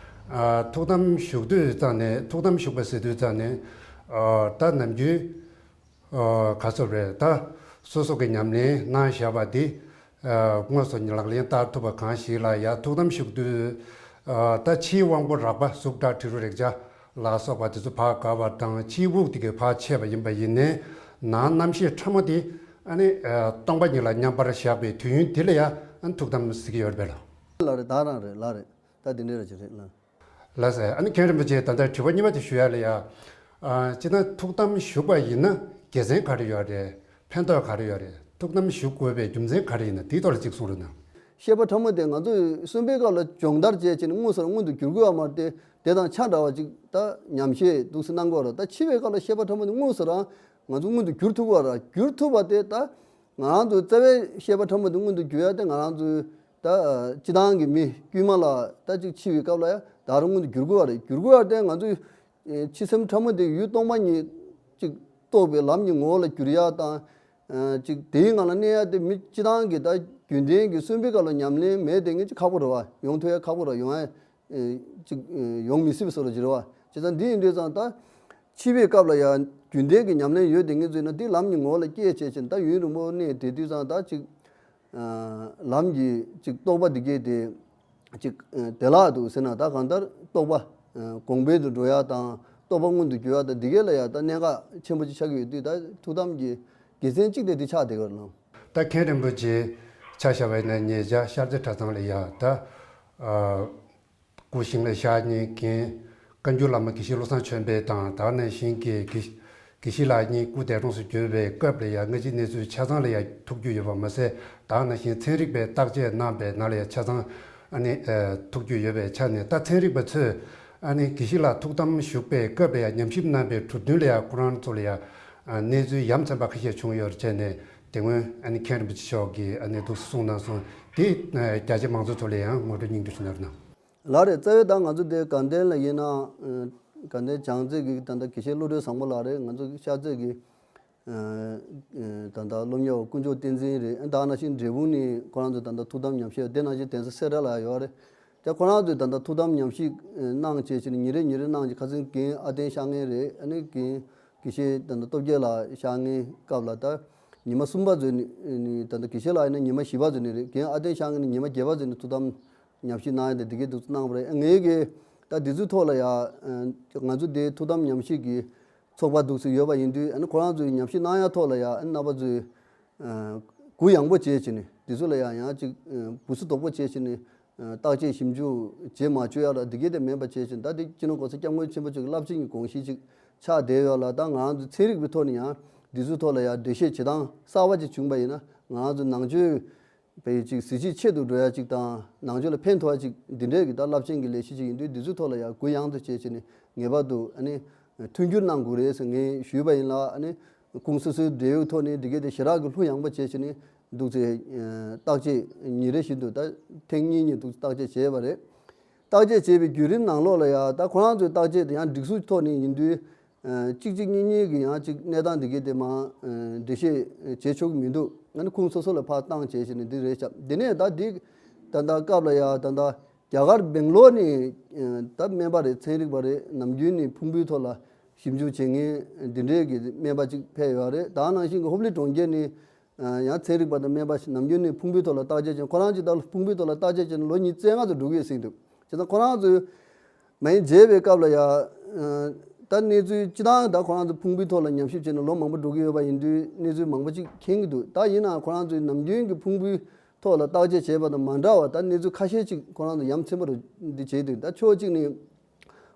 ཨ། ཐུགས་དམ་བཞུགས་དུས་ཙང་ནས། ཐུགས་དམ་བཞུགས་པ་ཟེར་དུས་ཙང་ནས། ཨ་ད་ནམ་རྒྱུན་ཨ་ག་ཚོད་རེད། ད་སོ་སོ་གི་ཉམས་ལེན་གནང་བཞག་པ་འདི་ཨ་དངོས་སུ་ལག་ལེན་བསྟར་ཐུབ་པ་གང་ཞིག་ལ་ཡ་ཐུགས་དམ་བཞུགས་དུས་ཨ་ད་ཕྱིའི་དབང་པོ་རགས་པ་གཟུགས་སྒྲ་དྲི་རོ་རེག་བྱ་ལ་སོགས་པ་དེ་ཚོ་ཕར་དགར་བ་དང་། ཕྱིའི་དབུགས་དེ་གས་ཕར་ཆད་པ་ཡིན་པ་ཡིན་ནའི་ནང་རྣམ་ཤེས་ཕྲ་མོ་དེ་ཨ་ནི་ཨ་སྟོང་པ་ཉིད་ལ་མཉམ་པར་བཞག་པའི་དུས་ཡུན་དེ་ལ་ཡ་ཨ་ནི་ཐུགས་དམ་ཟེར་གྱི་ཡོད་རེད་པས་ལགས། ལགས་རེད། ད་རང་རེད། ལགས་རེད། ད་དེ་འདྲའི་ར་ཅིག་རེད་ལགས། ལགས་སོ། ཨ་ནི་མཁན་རིན་པོ་ཆེ་ད་ལྟ་དྲི་བ་གཉིས་པ་དེ་ཞུ་ཡ་ལ་ཡ། ཨ་སྤྱིར་ན་ཐུགས་དམ་བཞུགས་པ་ཡིན་ན་དགེ་མཚན་ག་རེ་ཡོད་རེད། ཕན་ཐོགས་ག་རེ་ཡོད་རེད། ཐུགས་དམ་བཞུགས་དགོས་པའི་རྒྱུ་མཚན་ག་རེ་ཡིན་ན་དེའི་ཐོག་ལ་ཅིག་གསུང་རོགས་གནང་། བཤད་པ་ཕྲ་མོ་དེ་ང་ཚོས་གསོན་པོའི་སྐབས་ལ་སྦྱོང་བརྡར་བྱས་བྱས་ནས་དངོས་སུ་རང་མངོན་དུ་འགྱུར་དགོས་པ་མ་རེད་དེ། དེ་དང་ཆ་འདྲ་བ་ཅིག་ད་ཉམས་བཞེས་འདུག་སེ་གནང་དགོས་རེད། ད་འཆི་བའི་སྐབས་ལ་བཤད་པ་ཕྲ་མོ་དེ་དངོས་སུ་རང་ང་ཚོ་མངོན་དུ་འགྱུར་ཐུབ་པ་རེད། འགྱུར་ཐུབ་པ་དེ་ད་ང་རང་ཚོའི་རྩ་བའི་བཤད་པ་ཕྲ་མོ་དེ་མངོན་དུ་འགྱུར་ཡ་དེ་ང་རང་ཚོའི་ད་སྤྱི་བཏང་གི་མི་དཀྱུས་མ་ལ་ད་ཅིག་འཆི་བའི་སྐབས་ལ་ཡ་ད་རུང་མངོན་དུ་འགྱུར་དགོས་པ་རེད། འགྱུར་དགོས་པ་དེ་ང་ཚོའི་ཨེ་འཆི་སེམས་ཕྲ་མོ་དེ་ཡུལ་སྟོང་པ་ཉིད་ཅིག་རྟོགས་པའི་ལམ་གྱི་ངོ་བོ་ལ་འགྱུར་ཡ་དང་། ཨ་ཅིག་དེའི་ངང་ལ་གནས་ཡ་དེ་མི་སྤྱི་བཏང་གི་ད་རྒྱུན་ལྡན་གྱི་གསོན་པོའི་སྐབས་ལ་ཉམས་ལེན་མེད་དེ་ངས་ཅིག་ཁག་པོ་རེད་བ། ཡོང་ཐུབ་ཡ་ཁག་པོ་རེད། ཡོང་ཡ་ཨེ་ཅིག་ཨེ་ཡོང་མི་སྲིད་པའི་བཟོ་འདྲ་ཅིག་རེད་བ། བྱས་ཙང་འདི་ཡིན་དུས་ཙང་ད་འཆི་བའི་སྐབས་ལ་ཡང་རྒྱུན་ལྡན་གྱི་ཉམས་ལེན་ཡོད་དེ་ངེས་བཟོས་ན་འདི་ལམ་གྱི་ངོ་བོ་ལ་སྐྱེས་བྱས་ཕྱིན་ད་ཡུན་རིང་པོ་གནས་བསྡད་དུས་ཙང་ད་ཅིག་ཨ་ལམ་གྱི་ཅིག་རྟོགས་པ་འདི་གས་དེ་ཅིག་ཨ་བདེ་བླག་འདུག་ཟེར་ན། ད་གང་ལྟར་རྟོགས་པ་ཨ་གོང་འཕེལ་དུ་འགྲོ་ཡ་དང་རྟོགས་པ་མངོན་དུ་གྱུར་ཡ་དང་འདི་གས་ལ་ཡ་ད་གནད་འགག་ཆེན་པོ་ཅིག་ཆགས་ཀྱི་ཡོད་དུས། ད་ཐུགས་དམ་གྱི་དགེ་མཚན་གཅིག་དེ་འདི་ཆགས་བསྡད་ཀྱི་ཡོད་ལགས། ད་མཁན་རིན་པོ་ཆེ་ཆ་བཞག་པ་ཡིན་ན་ཉེ་ཆར་ཤར་རྩེ་གྲྭ་ཚང་ལ་ཡ་ད་ཨ་སྐུ་ཞིང་ལ་གཤེགས་ཉིན་རྒན་བཀའ་འགྱུར་བླ་མ་དགེ་བཤེས་བློ་བཟང་ཆོས་འཕེལ་དང་། ད་ག་ནང་བཞིན་གྱི་དགེ་དགེ་བཤེས་ལགས་གཉིས་སྐུ་འདས་གྲོངས་སུ་གྱུར་བའི་སྐབས་ལ་ཡང་སྔ་ཕྱི་གནས་ཚུལ་ཆ་ཚང་ལ་ཡང་ཐུགས་རྒྱུས་ཡོད་པ་མ་ཟད། ད་ག་ནང་བཞིན་ཚན་རིག་པས་བརྟག་དཔྱད་གནང་པའི་ནང་ལ་ཡང་ཆ་ཚང་ཨ་ནི་ཨ་ཐུགས་རྒྱུས་ཡོད་པའི་ཆ་ནས། ད་ཚན་རིག་པ་ཚོས་ཨ་ནི་དགེ་བཤེས་ལགས་ཐུགས་དམ་བཞུགས་པའི་སྐབས་ལ་ཡང་ཉམས་ཞིབ་གནང་པའི་གྲུབ་དོན་ལ་ཡང་ཁོ་རང་ཚོ་ལ་ཡང་ཨ་གནས་ཚུལ་ཡ་མཚན་པ་ཁ་ཤས་བྱུང་ཡོད་རེད་བྱས་ནས། དེ་སྔོན་ཨ་ནི་མཁན་རིན་པོ་ཆེ་མཆོག་གིས་ཨ་ནི་འདུག་སེ་གསུངས་གནང་སོང་། དེ་ཨ་རྒྱ་ཆེ་མང་ཚོགས་ཚོ་ལ་ཡང་ངོ་སྤྲོད་སྙིང་བསྡུས་ཞུ་གནང་རོགས་གནང་། ལགས་རེད། རྩ་བའི་ད་ང་ཚོ་དེ་དགའ་ལྡན་ལ་ཡིན་ན་ཨ་དགའ་ལྡན་བྱང་རྩེ་གི་ད་ལྟ་དགེ་བཤེས་བློ་གྲོས་བཟང་པོ་ལགས་རེད། ང་ཚོ་ཤར་རྩེ་གི་ཨ་ཨ་ད་ལྟ་སློབ་གཉེར་བ་དཀོན་མཆོག་བསྟན་འཛིན་རེད། ཨ་ད་ནང་བཞིན་འབྲས་སྤུངས་ནས་ཁོ་རང་ཚོ་ད་ལྟ་ཐུགས་དམ་ཉམས་བཞེས་དེ་ནང་བཞིན་གདན་ས་སེ་ར་ལ་ཡོད་རེད། དེ་ཁོ་རང་ཚོས་ད་ལྟ་ཐུགས་དམ་ཉམས་ཞིབ་གནང་བྱས་བྱས་ནས་ཉིན་རེ་ཉིན་རེ་གནང་བྱས། ཁ་སང་རྒན་ཨ་བསྟན་ཤར་ངེས་རེད། ཨ་ནི་རྒན་དགེ་བཤེས་ད་ལྟ་སྟོབས་རྒྱལ་ལགས་ཤར་ངེས་སྐབས་ལ་ད་ཉི་མ་གསུམ་པ་ཚོ་ནི་ནི་ད་ལྟ་དགེ་བཤེས་ལགས་ཡིན་ན་ཉི་མ་བཞི་པ་ཚོ་ནི་རེད། རྒན་ཨ་བསྟན་ཤར་ངེས་ནི་ཉི་མ་བརྒྱད་པ་ཚོ་ནི་ཐུགས་དམ་ཉམས་ཞིབ་གནང་ཡ་དེ་འདི་གའི་འདུག་གནང་བ་རེད། ངེད་ཀྱིས་ད་འདི་ཚོའི་ཐོག་ལ་ཡ་ང་ཚོ་དེ་ཐུགས་དམ་ཉམས་ཞིབ་ཀྱི་ཚོགས་པ་འདུག་སེ་ཡོད་པ་ཡིན་དུས། ཨ་ནི་ཁོ་རང་ཚོའི་ཉམས་ཞིབ་གནང་ཡ་ཐོག་ལ་ཡ་ཨ་ནི་རྣམ་པ་ཚོས་ཨ་གུ་ཡངས་པོ་བྱས་བྱས་ནས་འདི་ཚོ་ལ་ཡང་ཡང་ཅིག་ཨ་བུ་སུ་དོག་པོ་བྱས་བྱས་ནས་ཨ་བརྟག་དཔྱད་ཞིབ་འཇུག་བྱེད་མ་བཅུག་ཡ་ལ་འདི་གའི་དེ་མེད་པ་བྱས་བྱས་ནས། ད་འདི་སྤྱི་ནོར་གོང་ས་སྐྱབས་མགོན་ཆེན་པོ་མཆོག་གི་རླབས་ཆེན་གྱི་དགོངས་གཞི་ཅིག་ཆགས་བསྡད་ཡོད་ལ། ད་ང་རང་ཚོ་ཚན་རིག་པའི་ཐོག་ནས་ཡང་འདི་ཚོའི་ཐོག་ལ་ཡང་འགྲེལ་བཤད་བྱེད་སྟངས་གསར་པ་ཅིག་བྱུང་པ་ཡིན་ན། ང་རང་ཚོ་ནང་ཆོས་པའི་ཅིག་གཟི་བརྗིད་ཆེ་རུ་འགྲོ་ཡ་ཅིག་དང་། ནང་ཆོས་ལ་ཕན་ཐོགས་ཡ་ཅིག་འདི་འདྲའི་གི་ད་རླབས་ཆེན་གྱི་ལས་གཞི་ཅིག་ཡིན་དུས། འདི་ཚོའི་ཐོག་ལ་ཡང་གུ་ཡངས་སུ་བྱས་བྱས་ནས་ངེས་པར་དུ་ཨ་ནི་མཐུན་འགྱུར་གནང་དགོས་རེད་ཟེར་ངས་ཞུས་པ་ཡིན་ལ། ཨ་ནི་ཁོང་སོ་སོའི་འབྲེལ་ཡོད་ཐོག་ནས་འདི་གའི་དེ་ཞེ་དྲག་གི་ལྷུག་ཡངས་པོ་བྱས་བྱས་ནས་འདུག་སེ་ཨ་བརྟག་དཔྱད་ཉིན་རེ་བཞིན་དུ་ད་ཐེངས་གཉིས་གཉིས་འདུག་བརྟག་དཔྱད་བྱས་པ་རེད། བརྟག་དཔྱད་བྱས་པའི་བརྒྱུད་རིམ་ནང་ལོགས་ལ་ཡང་ད་ཁོ་རང་ཚོའི་བརྟག་དཔྱད་དེ་ཡང་སྒྲིག་སྲོལ་ཐོག་ནས་ཡིན་དུས། ཨ་གཅིག་གཅིག་གཉིས་གཉིས་ཀྱི་ཡང་ཅིག་གནས་སྟངས་འདི་གའི་དེ་མ་ཨ་འགྲེལ་བཤད་བྱེད་ཆོག་གི་མི་འདུག་ཨ་ནི་ཁོང་སོ་སོ་ལ་ཕར་བཏང་བྱས་བྱས་ནས་འདི་རེད་ཤག་དེ་ནས་ད་འདི་ད་ལྟ་སྐབས་ལ་ཡང་ད་ལྟ་རྒྱ་གར་སྦེང་ལོར་ནས་ཨ་ད་སྨན་པ་རེད། ཚན་རིག་པ་རེད། ནམ་རྒྱུན་ནས་ཕུང་པོའི་ཐོག་ལ་ཞིབ་འཇུག་བྱེད་མཁན་འདི་འདྲའི་གི་སྨན་པ་ཅིག་ཕེབས་ཡོད་རེད། ད་ནང་བཞིན་གྱི་ཧོབ་ལི་གྲོང་ཁྱེར་ནས་ཨ་ཡང་ཚན་རིག་པ་དང་སྨན་པ་ཞིག་ནམ་རྒྱུན་ནས་ཕུང་པོའི་ཐོག་ལ་བརྟག་དཔྱད་བྱས། ཁོ་རང་ཅིག་ད་ཕུང་པོའི་ཐོག་ལ་བརྟག་དཔྱད་བྱས་ནས་ལོ་ཉི་ཤུ་རྩ་ལྔ་ཙམ་འགྲོ་གི་ཡོད་ཟེར་འདུག་བྱས་ཙང་ཁོ་རང་ཚོས་མ་ཡིན་མཇལ་བའི་སྐབས་ལ་ཡང་ད་གནས་ཚུལ་སྤྱི་བཏང་ད་ཁོ་རང་ཚོ་ཕུང་པོའི་ཐོག་ལ་ཉམས་ཞིབ་བྱས་ནས་ལོ་མང་པོ་འགྲོ་གི་ཡོད་པ་ཡིན་དུས་གནས་ཚུལ་མང་པོ་ཅིག་མཁྱེན་གྱི་འདུག་ད་ཡིན་ནའང་ཁོ་རང་ཚོས་ནམ་རྒྱུན་གྱི་ཕུང་པོའི་ཐོག་ལ་བརྟག་དཔྱད་བྱས་པ་དང་མ་འདྲ་བ་ད་གནས་ཚུལ་ཁ་ཤས་ཅིག་ཁོ་རང་ཚོ་ཡ་མཚན་པ་རུ་འདི་བྱས་འདུག་ད་ཕྱོགས་གཅིག་ནས་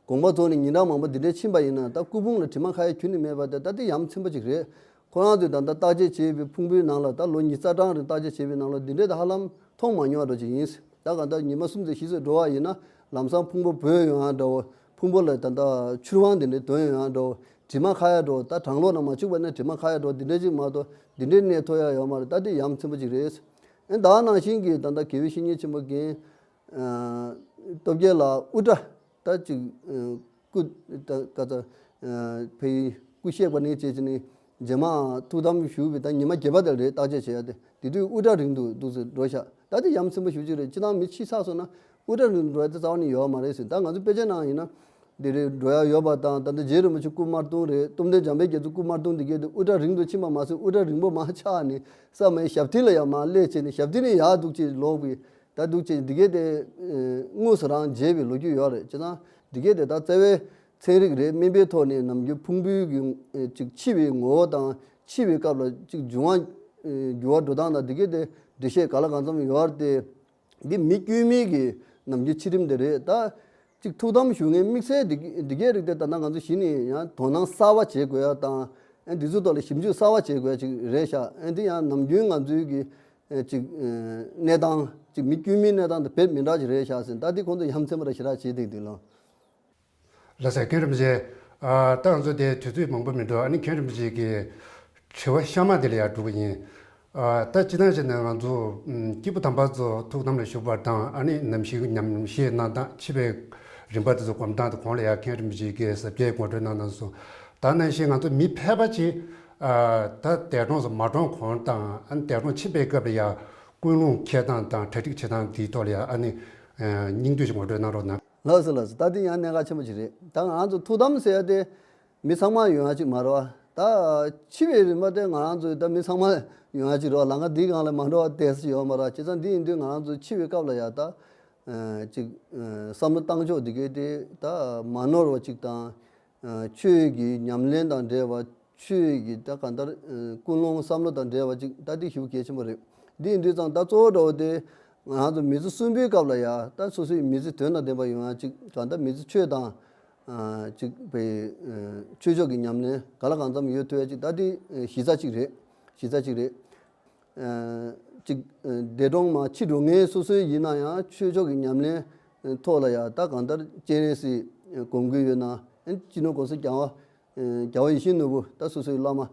དགོངས་པ་རྫོགས་ནས་ཉིན་གྲངས་མང་པོ་འདི་འདྲའི་ཕྱིན་པ་ཡིན་ན། ད་སྐུ་ཕུང་ལ་དྲི་མ་ཁ་ཡ་ཁྱོན་ནས་མེད་པ་དེ་ད་དེ་ཡ་མཚན་པ་ཅིག་རེད། ཁོ་རང་ཚོས་ད་ལྟ་བརྟག་དཔྱད་བྱས་པའི་ཕུང་པོའི་ནང་ལ་ད་ལོ་ཉི་ཤུ་རྩ་གྲངས་རིང་བརྟག་དཔྱད་བྱས་པའི་ནང་ལ་འདི་འདྲའི་ད་ཧ་ལམ་མཐོང་མ་མྱོང་བ་འདྲ་ཅིག་ཡིན། ད་གང་ལྟར་ཉི་མ་གསུམ་ཙམ་བཞི་ཙམ་འགྲོ་བ་ཡིན་ན་ལམ་སང་ཕུང་པོ་བོས་ཡོང་ཡ་འདྲ་བོ། ཕུང་པོ་ལ་ད་ལྟ་ཆུ་རང་དེ་འདྲའི་ཐོན་ཡོང་ཡ་འདྲ་བོ། དྲི་མ་ཁ་ཡ་འདྲ་བོ། ད་གྲང་གློག་ནང་མ་བཅུག་པ་ནས་དྲི་མ་ཁ་ཡ་འདྲ་བོ་འདི་འདྲའི་ཅིག་མ་གཏོགས་འདི་འདྲའི་གནས་ཐོབ་ཡ་ཡོད་མ་རེད། ད་དེ་ཡ་མཚན་པོ་ཅིག་རེད། ཨེ་ད་ནང་བཞིན་གྱི་ད་ལྟ་དགེ་བའི་བཤེས་གཉེན་ཆེན་པོ་རྒན་ཨ་སྟོབས་རྒྱལ་ལགས་དབུ་སྐྲ་ད་ཅིག་ཨ་སྐུ་ད་ག་ཚ་ཨ་ཕའི་སྐུ་གཤེགས་པ་ནས་བྱས་ནས་རྗེས་མ་ཐུགས་དམ་བཞུགས་པའི་ད་ཉི་མ་བརྒྱད་པ་དེ་རེད། བརྟག་དཔྱད་བྱེད་ཡ་དེ་དེ་དུས་དབུ་སྐྲ་རིང་དུ་འདུག་སེ་འགྲོ་ཤག་ད་དེ་ཡ་མཚན་པོ་ཞེ་པོ་ཅིག་རེད། སྤྱིར་བཏང་མི་ཕྱི་ས་སོང་ན་དབུ་སྐྲ་རིང་དུ་འགྲོ་ཡ་དེ་རྩ་བ་ནས་ཡོད་མ་རེད་ཟེར། ད་ང་ཚོ་དཔེ་ཆ་ནང་ཡིན་ན་ འདི་རེད་འགྲོ་ཡ་ཡོད་པ་དང་། ད་ལྟ་རྗེ་རིན་པོ་ཆེ་སྐུ་དམར་གདུང་རེད། གཏུམ་སྡེ་འཇམ་དཔལ་རྒྱ་མཚོ་སྐུ་དམར་གདུང་འདི་གས་དེ་དབུ་སྐྲ་རིང་དུ་ཕྱིན་པ་མ་ཟད་དབུ་སྐྲ་རིང་པོ་མར་ཆག་ནས་ས་མའི་ཞབས་མཐིལ་ལ་ཡང་མར་སླེབས་བྱས་ནས་ཞབས་མཐིལ་ནས་ཡར་འདུག་ཅེས་ལོག་པའི། ད་འདུག་ཅེས་འདི་གས་དེ་དངོས་སུ་རང་མཇལ་བའི་ལོ་རྒྱུས་ཡོད་རེད། བྱས་ཙང་འདི་གས་དེ་ད་རྩ་བའི་ཚན་རིག་རེད། སྨན་པའི་ཐོག་ནས་ནམ་རྒྱུན་ཕུང་པོའི་གི་ཅིག་འཆི་བའི་ངོ་བོ་དང་འཆི་བའི་སྐབས་ལ་ཅིག་འབྱུང་བ་འགྱུར་བ་འགྲོ་སྟངས་དང་འདི་གས་དེ་འགྲེལ་བཤད་ག་ལ་གང་འཚམ་ཡོད་རེད་དེ། འདི་མི་དཀྱུས་མའི་གི་ནམ་རྒྱུན་འཆི་རིམ་དེ་རེད། ད་ཅིག་ཐུགས་དམ་བཞུགས་མཁན་དམིགས་བསལ་འདི་འདི་གའི་རིགས་དེ་ད་ལྟ་ང་ཚོ་གཞི་ནས་ཡང་དོ་སྣང་གསར་བ་བྱེད་དགོས་ཡ་དང་། ཨ་འདི་ཚོ་ཐོག་ལ་ཞིབ་འཇུག་གསར་བ་བྱེད་དགོས་ཡ་ཅིག་རེད་ཤག་ཨ་འདི་ཡང་ནམ་རྒྱུན་ང་ཚོའི་གི་ཨ་ཅིག་ཨ་གནས་སྟངས་ཅིག་མི་དཀྱུས་མའི་གནས་སྟངས་དང་དཔེ་མི་འདྲ་ཅིག་རེད་ཤག་ཟེར། ད་འདི་ཁོང་ཚོ་ཡ་མཚན་པ་ར་ཞེ་དྲག་བྱེད་བསྡད་འདུག་ལོ། ལགས་སོ། མཁན་རིན་པོ་ཆེ། ཨ་ད་ང་ཚོ་དེ་དུས་ཚོད་མང་པོ་མི་འདུག་ཨ་ནི་མཁན་རིན་པོ་ཆེ་གི་དྲི་བ་གཤའ་མ་དེ་ལ་ཡར་འགྲོ་གི་ཡིན། ཨ་ད་སྤྱིར་བཏང་བྱས་ན་ང་ཚོ་ཨམ་སྐྱེས་བུ་དམ་པ་ཚོ་ཐུགས་དམ་ལ་བཞུགས་པ་དང་། ཨ་ནི་ནམ་ཞིག་ཉམས་བཞེས་གནང་སྟངས། འཆི་བའི་རིམ་པ་དེ་ཚོ་སྒོམ་སྟངས་དེ་གོང་ལ་ཡར་མཁན་རིན་པོ་ཆེ་གིས་ཟབ་རྒྱས་ངོ་སྤྲོད་གནང་གནང་སོང་། ད་ནང་བཞིན་ང་ཚོ་མི་ཕལ་པ་ཅིག་ཨ་ད་འདས་གྲོངས་སུ་མ་གྲོངས་གོང་དང་། ཨ་ནི་འདས་གྲོངས་ཕྱིན་པའི་སྐབས་ལ་ཡར་ཀུན་སློང་འཁྱེར་སྟངས་དང་གྲ་སྒྲིག་བྱེད་སྟངས་དེའི་ཐོག་ལ་ཡར་ཨ་ནི་ཨ་སྙིང་བསྡུས་ཤིག་ངོ་སྤྲོད་གནང་རོགས་གནང་། ལགས་སོ་ལགས་སོ། ད་དེ་ཡང་གནད་འགག་ཆེན་པོ་ཅིག་རེད། ད་ང་ཚོ་ཐུགས་དམ་ཟེར་ཡ་དེ་མི་ཚང་མ་ཡོང་ཡ་ཅིག་མ་རེད་བ། ད་འཆི་བའི་རིམ་པ་དེ་ང་རང་ཚོའི་ད་མི་ཚང་མ་ཡོང་ཡ་ཅིག་རེད་བ། ལམ་ཁ་འདིའི་སྒང་ལ་མ་འགྲོ་བ་ཏོག་ཙམ་ཡོད་མ་རེད། བྱས་ཙང་འདི་ཡིན་དུས་ང་རང་ཚོ་འཆི་བའི་སྐབས་ལ་ཡ་ད་ཨ་ཅིག་ཨ་བསམ་བློ་བཏང་ཕྱོགས་འདི་གས་དེ་ད་མ་ནོར་བ་ཅིག་དང་། ཨ་ཆོས་ཀྱི་ཉམས་ལེན་དང་འབྲེལ་བ། ཆོས་ཀྱི་ད་གང་ལྟར་ཨ་ཀུན་སློང་བསམ་བློ་དང་འབྲེལ་བ་ཅིག་ད་འདི་ཞེ་པོ་གལ་ཆེན་པོ་རེད། འདི་ཡིན་དུས་ཙང་ད་གཙོ་བོ་འདྲ་བོ་དེ་ང་ཚོ་མི་ཚེ་གསུམ་པའི་སྐབས་ལ་ཡ་ད་སོ་སོའི་མི་ཚེ་དོན་དང་ལྡན་པ་ཡོང་ཡ་ཅིག་གང་ལྟར་མི་ཚེ་ཆོས་དང་ཨ་ཅིག་པའི་ཨ་ཆོས་ཕྱོགས་ཀྱི་ཉམས་ལེན་ག་ལ་གང་འཚམ་ཡོད་ཐུབ་ཡ་ཅིག་ད་འདི་ཨ་གཞི་རྩ་ཅིག་རེད། གཞི་རྩ་ཅིག་རེད། ཨ་ཅིག་ཨ་འདས་གྲོངས་མ་ཕྱི་འགྲོ་མཁན་སོ་སོའི་ཡིན་ན་ཡང་ཆོས་ཕྱོགས་ཀྱི་ཉམས་ལེན་ཐོག་ལ་ཡ་ད་གང་ལྟར་སྤྱན་རས་གཟིགས་སྒོམ་གྱི་ཡོད་ན། ཨ་སྤྱི་ནོར་༸གོང་ས་༸རྒྱལ་བ་ཨ་རྒྱལ་བ་ཡིད་བཞིན་ནོར་བུ་ད་སོ་སོའི་བླ་མ་ཨ་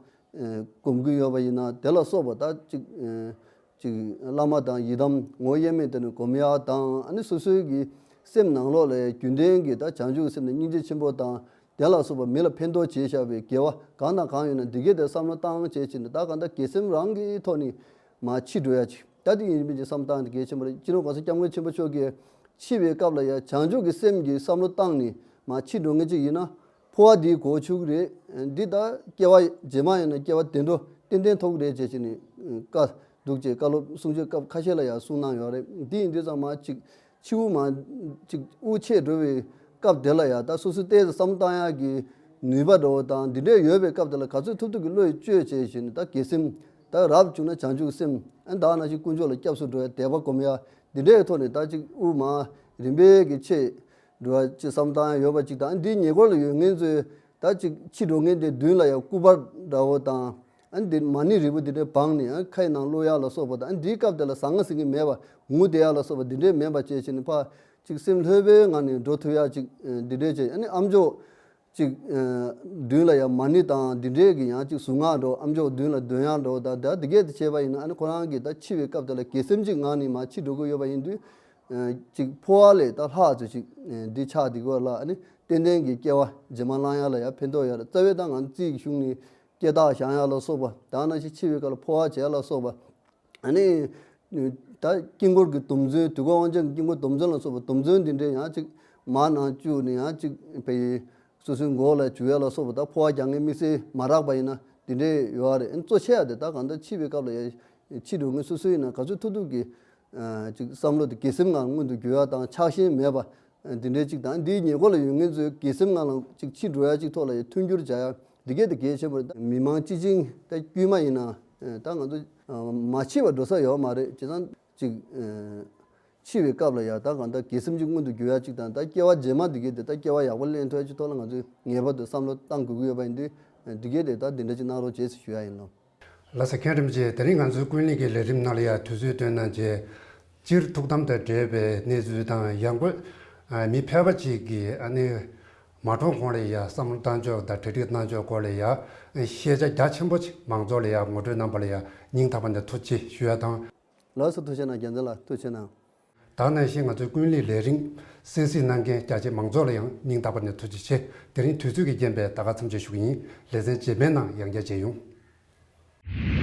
སྒོམ་གྱི་ཡོད་པ་ཡིན་ན། དེ་ལ་སོགས་པ་ད་ཅིག་ཨ་ཅིག་བླ་མ་དང་ཡི་དམ་ངོ་བོ་དབྱེར་མེད་དེ་ནི་སྒོམ་ཡ་དང་། ཨ་ནི་སོ་སོའི་གི་སེམས་ནང་ལོགས་ལ་རྒྱུན་ལྡན་གྱི་ད་བྱང་ཆུབ་སེམས་དང་སྙིང་རྗེ་ཆེན་པོ་དང་། དེ་ལ་སོགས་པ་མི་ལ་ཕན་ཐོགས་བྱས་བཞག་པའི་དགེ་བ་གང་དང་གང་ཡོད་ན་འདི་གས་དེ་བསམ་བློ་བཏང་བྱས་བྱས་ནས། ད་གང་ལྟར་དགེ་སེམས་རང་གི་ཐོག་ནས་མར་ཕྱི་འགྲོ་ཡ་ཅིག་ད་དེ་ཡིན་མིན་གྱི་བསམ་བློ་བཏང་དེ་གལ་ཆེན་པོ་རེད། སྤྱི་ནོར་༸གོང་ས་༸སྐྱབས་མགོན་ཆེན་པོ་མཆོག་གིས་འཆི་བའི་སྐབས་ལ་ཡ་བྱང་ཆུབ་ཀྱི་སེམས་ཀྱི་བསམ་བློ་བཏང་ནས་མར་ཕྱི་འགྲོ་མཁན་ཅིག་ཡིན་ན། འཕོ་བ་འདིའི་གོ་ཆོད་ཀྱི་རེད། འདི་ད་སྐྱེ་བ་རྗེས་མ་ཡིན་ན་སྐྱེ་བ་བདེ་འགྲོ་ཏན་ཏན་ཐོབ་ཀྱི་རེད་ཅེས་བྱས་ནས་བཀའ་འདུག་ཅེས་བཀའ་སློབ་གསུང་ཆོས་སྐབས་ཁ་ཤས་ལ་ཡང་གསུང་གནང་ཡོད་རེད། འདི་ཡིན་དུས་ཙང་མར་ཅིག་འཆི་བོ་མར་ཅིག་དབུགས་ཆད་འགྲོ་བའི་སྐབས་དེ་ལ་ཡང་ད་སོ་སོའི་ཏོག་ཙམ་བསམ་བློ་བཏང་ཡག་གི་ནུས་པ་འདྲ་བོ་དང་འདི་འདྲས་ཡོད་པའི་སྐབས་དེ་ལ་ག་ཚོད་ཐུབ་ཐུབ་ཀྱི་བློ་ཡིས་བཅོས་བྱས་བྱས་ནས། ད་དགེ་སེམས་ད་རབ་བྱུང་ན་བྱང་ཆུབ་སེམས། ཨ་ད་ནང་བཞིན་དཀོན་མཆོག་ལ་སྐྱབས་སུ་འགྲོ་ཡ། དད་པ་སྒོམ་ཡ། འདི་འདྲའི་ཐོག་ནས་ད་ཅིག་དབུགས་མར་རིམ་པས་ཀྱི་ཆད་འགྲོ་ཡ་ཅིག་བསམ་བློ་བཏང་ཡ་ཡོད་པ་ཅིག་དང་། ཨ་འདིའི་ཉེ་འཁོར་ལ་ཡོད་མཁན་ཚོས་ད་ཅིག་ཕྱི་འགྲོ་མཁན་དེ་མདུན་ལ་ཡང་སྐུ་པར་འདྲ་བོ་དང་། ཨ་འདི་མ་ཎི་རིལ་བུ་འདི་འདྲ་སྦངས་ནས་ཨ་ཁའི་ནང་བླུག་ཡག་ལ་སོགས་པ་དང་། ཨ་འདིའི་སྐབས་དེ་ལ་ཟ་ང་ཟ་གིན་མེད་པ་ངུ་བསྡད་ཡག་ལ་སོགས་པ་འདི་འདྲས་མེད་པ་བྱས་བྱས་ནས་ཕར་ཅིག་སེམས་ལྷོད་པོའི་ངང་ནས་འགྲོ་ཐུབ་ཡག་ཅིག་འདི་འདྲས་བྱས། ཨ་ནི་ཨ་མཆོག་ཅིག་མདུན་ལ་ཡང་མ་ཎི་དང་འདི་འདྲས་ཀྱི་ཡང་ཅིག་གཟུངས་སྔགས་འདྲ་བོ་ཨ་མཆོག་མདུན་ལ་འདོན་ཡག་འདྲ་བོ་དང་། ད་འདི་གས་དེ་བྱས་པ་ཡིན་ན། ཨ་ནི་ཁོ་རང་གིས་ད་འཆི་བའི་སྐབས་དེ་ལ་དགེ་སེམས་ཅིག་ངང་ནས་མར་ཕྱི་འགྲོ་གི་ཡོད་པ་ཡིན་དུས། ཅིག་འཕོ་བ་ལས་ད་ལྷག་ཙམ་ཅིག་འདི་ཆགས་འདི་གོ་ལ། ཨ་ནི་ཏན་ཏན་གྱི་སྐྱེ་བ་རྗེས་མ་བླང་ཡག་ལ་ཡང་ཕན་ཐོགས་ཡོད་རེད། རྩ་བའི་ད་ང་ཚོ་རྩིས་ཀྱི་གཞུང་ནས་སྐྱེ་རྟགས་བཞེངས་ཡག་ལ་སོགས་པ། ད་ནང་བཞིན་འཆི་བའི་སྐབས་ལ་འཕོ་བ་བྱེད་ཡག་ལ་སོགས་པ། ཨ་ནི་ད་དཀྱིལ་འཁོར་གྱི་སྡོམ་བརྩོན། དུས་འཁོར་དབང་ཆེན་གྱི་དཀྱིལ་འཁོར་སྡོམ་བརྩོན་ལ་སོགས་པ། སྡོམ་བརྩོན་འདི་འདྲའི་ཡང་ཅིག་མར་ནང་བཅུག་ནས་ཡང་ཅིག་བའི་སོ་སོའི་མགོ་ལ་འཇུ་ཡག་ལ་སོགས་པ། ད་འཕོ་བ་རྒྱག་མཁན་དམིགས་བསལ་མ་རག་པ་ཡིན་ན་འདི་འདྲའི་ཡོད་རེད། ཨ་ནི་གཙོ་ཆེ་བ་དེ་ད་གང་ལྟར་འཆི་བའི་སྐབས་ལ་ཡང་ཕྱི་འགྲོ་མཁན་སོ་སོ་ཡིན་ན་ག་ཚོད་ཐུབ་ཐུབ་ཀྱིས་ཅིག་བསམ་བློ་དེ་དགེ་སེམས་ངང་མངོན་དུ་འགྱུར་ཡག་དང་། ཆགས་ཞེན་མེད་པ་འདི་འདྲའི་ཅིག་དང་། འདིའི་ཉེ་འཁོར་ལ་ཡོད་མཁན་ཚོའི་དགེ་སེམས་ངང་ལ་ཅིག་ཕྱི་འགྲོ་ཡག་ཅིག་ཐོག་ལ་ཡང་མཐུན་འགྱུར་བྱ་ཡག་འདི་གས་དེ་གལ་ཆེན་པོ་རེད། མི་མང་སྤྱི་བྱིངས་ད་དཀྱུས་མ་ཡིན་ན་ད་ང་ཚོ་མ་འཆི་བར་འགྲོ་ས་ཡོད་མ་རེད། བྱས་ཙང་ཅིག་འཆི་བའི་སྐབས་ལ་ཡང་ད་གང་ལྟར་དགེ་སེམས་ཅིག་མངོན་དུ་འགྱུར་ཡག་ཅིག་དང་། ད་སྐྱེ་བ་རྗེས་མ་འདི་གས་དེ་ད་སྐྱེ་བ་ཡག་པོ་ལེན་ཐུབ་ཡག་ཅིག་ཐོག་ལ་ང་ཚོས་ངེས་པར་དུ་བསམ་བློ་བཏང་དགོས་ཀྱི་ཡོད་པ་ཡིན་དུས། འདི་གས་དེ་ད་འདི་འདྲ་ཅིག་གནང་རོགས་བྱེད་ཟེར་ཞུ་ཡག་ཡིན་ལོ། ལགས་སོ། མཁན་རིན་པོ་ཆེ། དེ་རིང་ང་ཚོའི་ཀུན་གླེང་གི་ལས་རིམ་ནང་ལ་ཡང་དུས་ཚོད་བཏོན་གནང་བྱས། སྤྱིར་ཐུགས་དམ་དང་འབྲེལ་བའི་གནས་ཚུལ་དང་། ཡང་སྒོས་ཨ་མི་ཕལ་པ་ཅིག་གིས་ཨ་ནི་མ་གྲོངས་གོང་ལ་ཡང་བསམ་བློ་བཏང་ཕྱོགས་དང་གྲ་སྒྲིག་གནང་ཕྱོགས་སྐོར་ལ་ཡང་ཤེས་བྱ་རྒྱ་ཆེན་པོ་ཅིག་མང་ཚོགས་ལ་ཡང་ངོ་སྤྲོད་གནང་པ་ལ་ཡང་སྙིང་ཐག་པ་ནས་ཐུགས་རྗེ་ཆེ་ཞུ་ཡ་དང་། ལགས་སོ། ཐུགས་རྗེ་གནང་། རྒྱལ་མཚན་ལགས་ཐུགས་རྗེ་གནང་། ད་ག་ནང་བཞིན་ང་ཚོའི་ཀུན་གླེང་ལས་རིམ་གསན་གཟིགས་གནང་མཁན་རྒྱ་ཆེ་མང་ཚོགས་ལ་ཡང་སྙིང་ཐག་པ་ནས་ཐུགས་རྗེ་ཆེ། དེ་རིང་དུས་ཚོད་ཀྱི་རྐྱེན་པས་ད་ག་མཚམས་འཇོག་ཞུ་གི་ཡིན། ལེ་ཚན་རྗེས་མའི་ནང་ཡང་བསྐྱར་མཇལ་ཡོང་།